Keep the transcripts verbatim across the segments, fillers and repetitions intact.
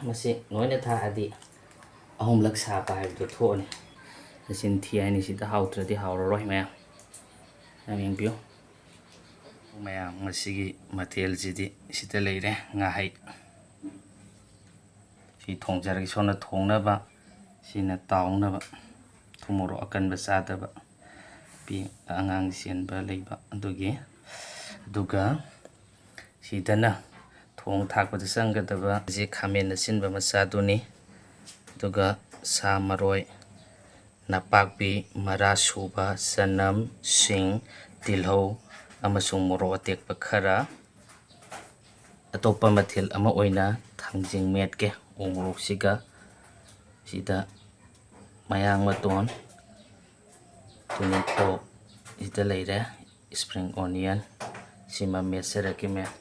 ꯃꯁꯤ ꯂꯣꯏꯅ ꯊꯥꯛꯑꯗꯤ ꯑꯍꯨꯝꯂꯛ ꯁꯥꯕ ꯍꯥꯏꯕꯗꯨ ꯊꯣꯛꯑꯅꯤ꯫ ꯃꯆꯤꯟ ꯊꯤ ꯍꯥꯏꯅꯤ, ꯁꯤꯗ ꯍꯥꯎꯇ꯭ꯔꯗꯤ ꯍꯥꯎꯔꯔꯣꯏ ꯃꯌꯥꯝ꯫ ꯃꯌꯥꯝ ꯌꯦꯡꯕꯤꯌꯨ꯫ ꯃꯌꯥꯝ ꯉꯁꯤꯒꯤ ꯃꯊꯦꯜꯁꯤꯗꯤ ꯁꯤꯗ ꯂꯩꯔꯦ, ꯉꯥꯍꯩ꯫ ꯁꯤ ꯊꯣꯡꯖꯔꯒꯦ꯫ ꯁꯣꯝꯅ ꯊꯣꯡꯅꯕ, ꯁꯤꯅ ꯇꯥꯎꯅꯕ꯫ ꯊꯨꯝ ꯃꯣꯔꯣꯛ ꯑꯀꯟꯕ ꯆꯥꯗꯕ ꯅꯨꯄꯤ ꯑꯉꯥꯡ ꯆꯦꯟꯕ ꯂꯩꯕ ꯑꯗꯨꯒꯤ꯫ ꯑꯗꯨꯒ ꯁꯤꯗꯅ ꯊꯣꯡ ꯊꯥꯛꯄꯗ ꯆꯪꯒꯗꯕ ꯁꯤ ꯈꯥꯃꯦꯟ ꯑꯁꯤꯟꯕ ꯃꯆꯥꯗꯨꯅꯤ꯫ ꯑꯗꯨꯒ ꯁꯥ ꯃꯔꯣꯏ, ꯅꯄꯥꯛꯄꯤ, ꯃꯔꯥ ꯁꯨꯕ, ꯆꯅꯝ, ꯁꯤꯡ, ꯇꯤꯜꯍꯧ ꯑꯃꯁꯨꯡ ꯃꯣꯔꯣꯛ ꯑꯇꯦꯛꯄ ꯈꯔ꯫ ꯑꯇꯣꯞꯄ ꯃꯊꯦꯜ ꯑꯃ ꯑꯣꯏꯅ ꯊꯥꯡꯖꯤꯡ ꯃꯦꯠꯀꯦ꯫ ꯎ ꯃꯣꯔꯣꯛꯁꯤꯒ ꯁꯤꯗ ꯃꯌꯥꯡ ꯃꯇꯣꯟ, ꯇꯨꯅꯤꯡꯈꯣꯛ ꯁꯤꯗ ꯂꯩꯔꯦ, spring onion ꯁꯤꯃ ꯃꯦꯠꯆꯔꯛꯀꯦ ꯃꯌꯥꯝ꯫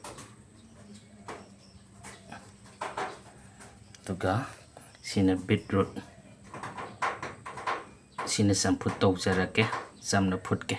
ꯑꯗꯨꯒ ꯁꯤꯅ beetroot, ꯁꯤꯅ ꯆꯝꯐꯨꯠ ꯇꯧꯖꯔꯛꯀꯦ, ꯆꯝꯅ ꯐꯨꯠꯀꯦ꯫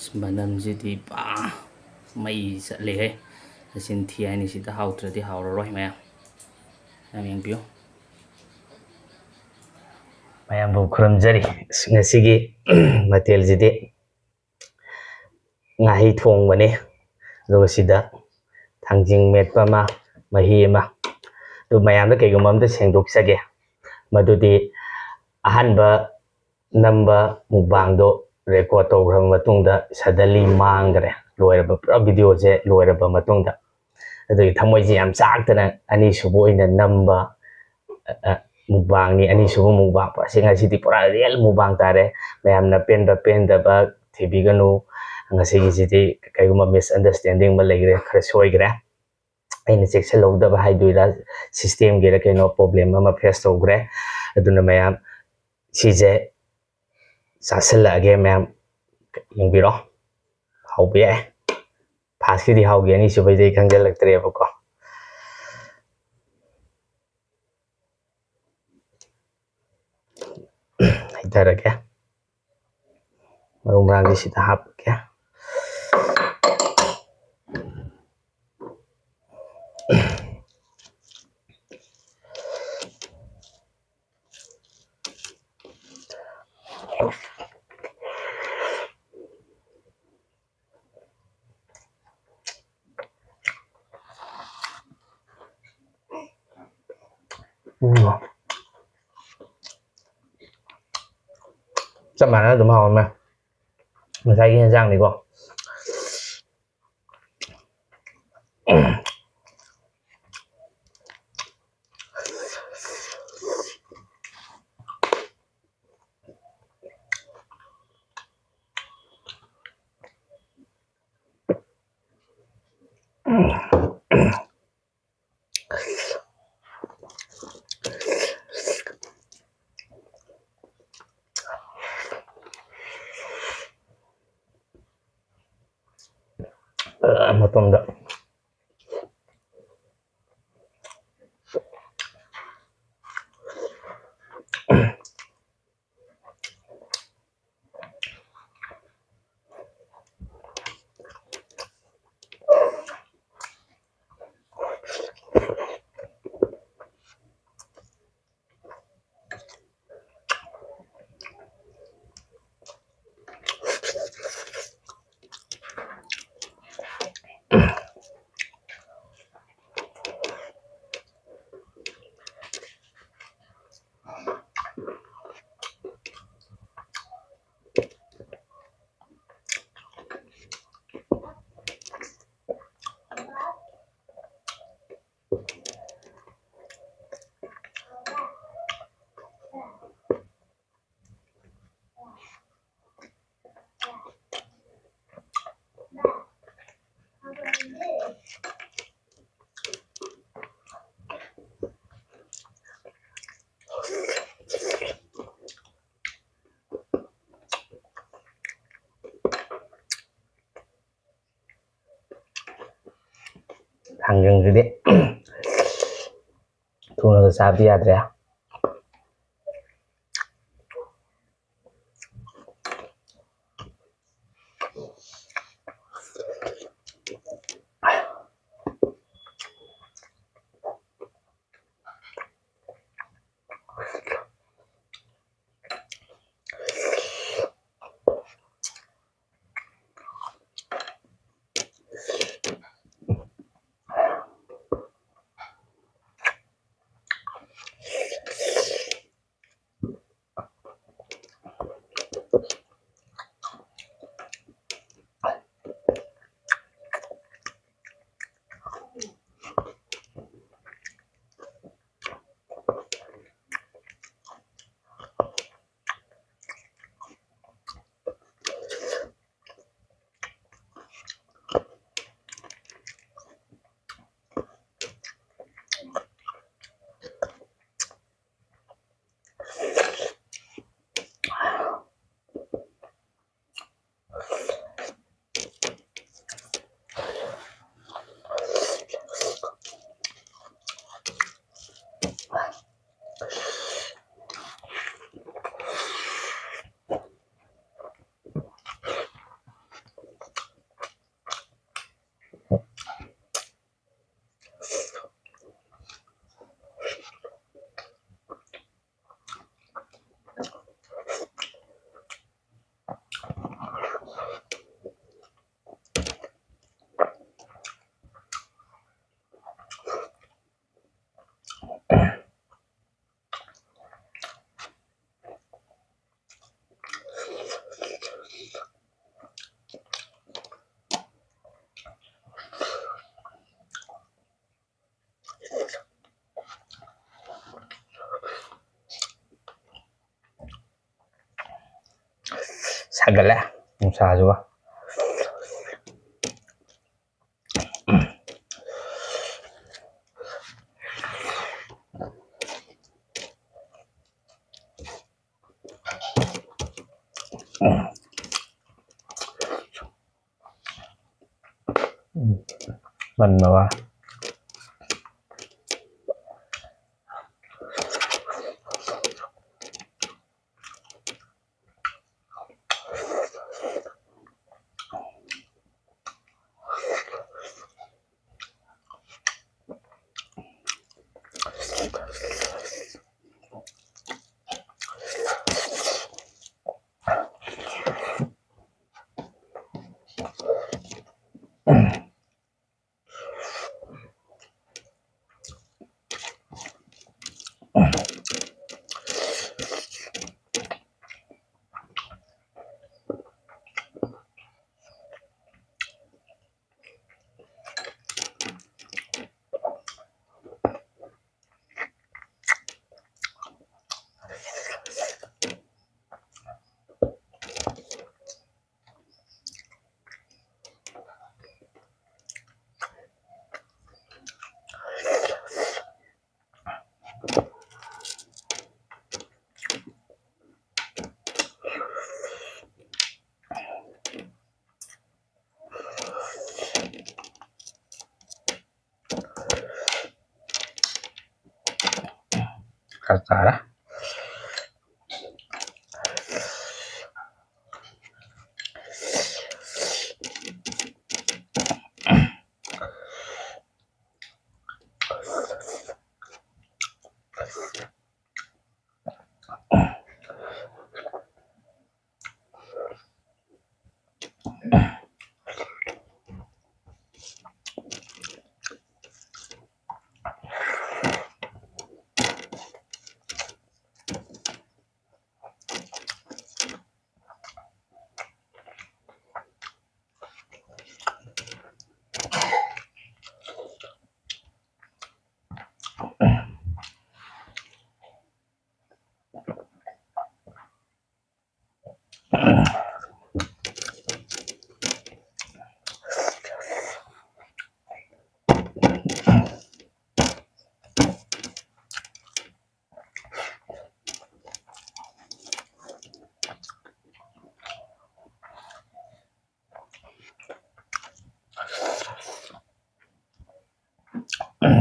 ꯑꯁ, ꯃꯅꯝꯁꯤꯗꯤ ꯄꯥ ꯃꯩ ꯆꯠꯂꯦꯍꯦ꯫ ꯃꯆꯤꯟ ꯊꯤ ꯍꯥꯏꯅꯤ, ꯁꯤꯗ ꯍꯥꯎꯇ꯭ꯔꯗꯤ ꯍꯥꯎꯔꯔꯣꯏ ꯃꯌꯥꯝ꯫ ꯃꯌꯥꯝ ꯌꯦꯡꯕꯤꯌꯨ꯫ ꯃꯌꯥꯝꯕꯨ ꯈꯨꯔꯨꯝꯖꯔꯤ꯫ ꯑꯁ, ꯉꯁꯤꯒꯤ ꯃꯊꯦꯜꯁꯤꯗꯤ ꯉꯥꯍꯩ ꯊꯣꯡꯕꯅꯤ, ꯑꯗꯨꯒ ꯁꯤꯗ ꯊꯥꯡꯖꯤꯡ ꯃꯦꯠꯄ ꯑꯃ, ꯃꯍꯤ ꯑꯃ꯫ ꯑꯗꯨ ꯃꯌꯥꯝꯗ ꯀꯩꯒꯨꯝꯕ ꯑꯝꯇ ꯁꯦꯡꯗꯣꯛꯆꯒꯦ, ꯃꯗꯨꯗꯤ ꯑꯍꯥꯟꯕ ꯅꯝꯕ ꯃꯨꯛꯕꯥꯡꯗꯣ ꯔꯦꯀꯣꯔꯠ ꯇꯧꯈ꯭ꯔꯕ ꯃꯇꯨꯡꯗ ꯁꯗꯟꯂꯤ ꯃꯥꯡꯈ꯭ꯔꯦ, ꯂꯣꯏꯔꯕ, ꯄꯨꯔꯥ ꯚꯤꯗꯤꯑꯣꯁꯦ ꯂꯣꯏꯔꯕ ꯃꯇꯨꯡꯗ꯫ ꯑꯗꯨꯒꯤ ꯊꯃꯣꯏꯁꯦ ꯌꯥꯝ ꯆꯥꯛꯇꯅ ꯑꯅꯤꯁꯨꯕ ꯑꯣꯏꯅ ꯅꯝꯕ, ꯑ, ꯑ, ꯃꯨꯛꯕꯥꯡꯅꯤ, ꯑꯅꯤꯁꯨꯕ ꯃꯨꯛꯕꯥꯡ꯫ ꯑꯁꯤ ꯉꯁꯤꯗꯤ ꯄꯨꯔꯥ ꯔꯤꯌꯦꯜ ꯃꯨꯛꯕꯥꯡ ꯇꯥꯔꯦ꯫ ꯃꯌꯥꯝꯅ ꯄꯦꯟꯕ ꯄꯦꯟꯗꯕ ꯊꯤꯕꯤꯒꯅꯨ꯫ ꯉꯁꯤꯒꯤꯁꯤꯗꯤ ꯀꯩꯒꯨꯝꯕ ꯃꯤꯁꯑꯟꯗꯔꯁꯇꯦꯟꯗꯤꯡ ꯑꯃ ꯂꯩꯈ꯭ꯔꯦ, ꯈꯔ ꯁꯣꯏꯈ꯭ꯔꯦ꯫ ꯑꯩꯅ ꯆꯦꯛꯁꯤꯜꯍꯧꯗꯕ ꯍꯥꯏꯗꯣꯏꯔꯥ, ꯁꯤꯁꯇꯦꯝꯒꯤꯔ ꯀꯩꯅꯣ, ꯄ꯭ꯔꯣꯕ꯭ꯂꯦꯝ ꯑꯃ ꯐꯦꯁ ꯇꯧꯈ꯭ꯔꯦ꯫ ꯑꯗꯨꯅ ꯃꯌꯥꯝ, ꯁꯤꯁꯦ ꯆꯥꯁꯤꯜꯂꯛꯑꯒꯦ ꯃꯌꯥꯝ, ꯌꯦꯡꯕꯤꯔꯣ꯫ ꯍꯥꯎꯕ ꯌꯥꯏ꯫ ꯐꯥꯔꯁꯀꯤꯗꯤ ꯍꯥꯎꯈꯤ, ꯑꯅꯤꯁꯨꯕꯩꯗꯤ ꯑꯩ ꯈꯪꯖꯤꯜꯂꯛꯇ꯭ꯔꯦꯕꯀꯣ꯫ ꯍꯩꯊꯔꯒꯦ꯫ ꯃꯔꯨ ꯃꯔꯥꯡꯁꯤ ꯁꯤꯗ ꯍꯥꯞꯄꯒꯦ꯫ ꯎꯝ꯫ ꯆꯞ ꯃꯥꯟꯅꯅ ꯑꯗꯨꯝ ꯍꯥꯎꯔꯝꯃꯦ꯫ ꯉꯁꯥꯏꯒꯤ ꯌꯦꯟꯖꯥꯡꯅꯤꯀꯣ꯫ ꯃꯇꯣꯝꯗ꯫ ꯊꯥꯡꯖꯤꯡꯁꯤꯗꯤ ꯊꯨꯅꯒ ꯆꯥꯕꯗꯤ ꯌꯥꯗ꯭ꯔꯦ꯫ ꯁꯥꯒꯠꯂꯦ ꯅꯨꯡꯁꯥꯁꯤꯒ꯫ ꯎꯝ, ꯃꯟꯕ ꯋꯥ꯫ ꯈꯔ ꯆꯥꯔꯦ꯫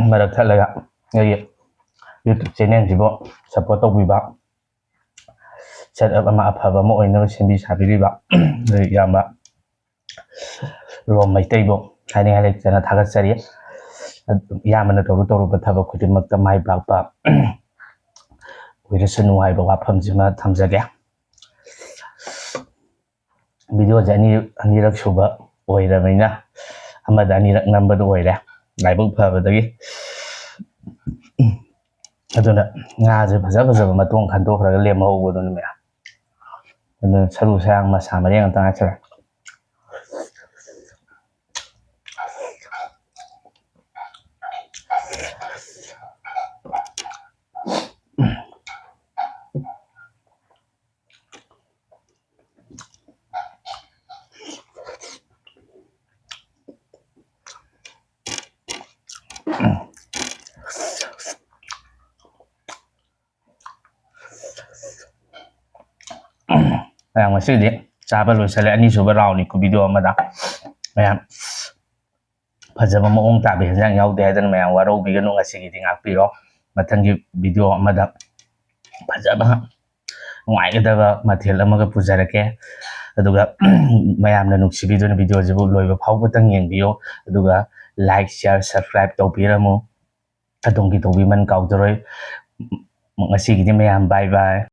ꯃꯔꯛ ꯊꯠꯂꯒ ꯑꯩꯒꯤ YouTube ꯆꯦꯅꯦꯜꯁꯤꯕꯨ ꯁꯞꯄꯣꯔꯠ ꯇꯧꯕꯤꯕ, ꯁꯦꯠ ꯑꯞ ꯑꯃ ꯑꯐꯕ ꯑꯃ ꯑꯣꯏꯅꯕ ꯁꯦꯝꯕꯤ ꯁꯥꯕꯤꯔꯤꯕ ꯑꯩꯈꯣꯏ ꯏꯌꯥꯝꯕ ꯔꯣꯝ ꯃꯩꯇꯩꯕꯨ ꯍꯥꯏꯅꯤꯡꯉꯥꯏ ꯂꯩꯇꯅ ꯊꯥꯒꯠꯆꯔꯤ꯫ ꯏꯌꯥꯝꯕꯅ ꯇꯧꯔꯨ ꯇꯧꯔꯨꯕ ꯊꯕꯛ ꯈꯨꯗꯤꯡꯃꯛꯇ ꯃꯥꯏ ꯄꯥꯛꯄ ꯑꯣꯏꯔꯁꯅꯨ ꯍꯥꯏꯕ ꯋꯥꯐꯝꯁꯤꯃ ꯊꯝꯖꯒꯦ꯫ ꯚꯤꯗꯤꯑꯣꯁꯦ ꯑꯅꯤ, ꯑꯅꯤꯔꯛ ꯁꯨꯕ ꯑꯣꯏꯔꯕꯅꯤꯅ ꯑꯃꯗ ꯑꯅꯤꯔꯛ ꯅꯝꯕꯗꯨ ꯑꯣꯏꯔꯦ, ꯂꯥꯏꯕꯛ ꯐꯕꯗꯒꯤ꯫ ꯑꯗꯨꯅ ꯉꯥꯁꯦ ꯐꯖ ꯐꯖꯕ ꯃꯇꯣꯡ ꯈꯟꯗꯣꯛꯈ꯭ꯔꯒ ꯂꯦꯝꯍꯧꯕꯗꯨꯅ ꯃꯌꯥꯝ꯫ ꯑꯗꯨꯅ ꯁꯔꯨ ꯁꯌꯥꯡ ꯃꯁꯥ ꯃꯔꯦꯡ ꯉꯥꯛꯇ ꯉꯥꯏꯁꯜꯂꯦ꯫ ꯃꯌꯥꯝ, ꯉꯁꯤꯗꯤ ꯆꯥꯕ ꯂꯣꯏꯁꯤꯜꯂꯦ꯫ ꯑꯅꯤꯁꯨꯕ ꯔꯥꯎꯟꯅꯤ ꯚꯤꯗꯤꯑꯣ ꯑꯃꯗ꯫ ꯃꯌꯥꯝ, ꯐꯖꯕ ꯃꯑꯣꯡ ꯇꯥꯕ ꯍꯦꯟꯖꯥꯡ ꯌꯥꯎꯗꯦ ꯍꯥꯏꯗꯅ ꯃꯌꯥꯝ ꯋꯥꯔꯧꯕꯤꯒꯅꯨ꯫ ꯉꯁꯤꯒꯤꯗꯤ ꯉꯥꯛꯄꯤꯔꯣ꯫ ꯃꯊꯪꯒꯤ ꯚꯤꯗꯤꯑꯣ ꯑꯃꯗ ꯐꯖꯕ, ꯅꯨꯡꯉꯥꯏꯒꯗꯕ ꯃꯊꯦꯜ ꯑꯃꯒ ꯄꯨꯖꯔꯛꯀꯦ꯫ ꯑꯗꯨꯒ ꯃꯌꯥꯝꯅ ꯅꯨꯡꯁꯤꯕꯤꯗꯨꯅ ꯚꯤꯗꯤꯑꯣꯁꯤꯕꯨ ꯂꯣꯏꯕ ꯐꯥꯎꯕꯇꯪ ꯌꯦꯡꯕꯤꯌꯨ꯫ ꯑꯗꯨꯒ like, share, subscribe ꯇꯧꯕꯤꯔꯝꯃꯨ꯫ ꯑꯗꯣꯝꯒꯤ ꯇꯧꯕꯤꯃꯜ ꯀꯥꯎꯖꯔꯣꯏ꯫ ꯉꯁꯤꯒꯤꯗꯤ ꯃꯌꯥꯝ bye bye꯫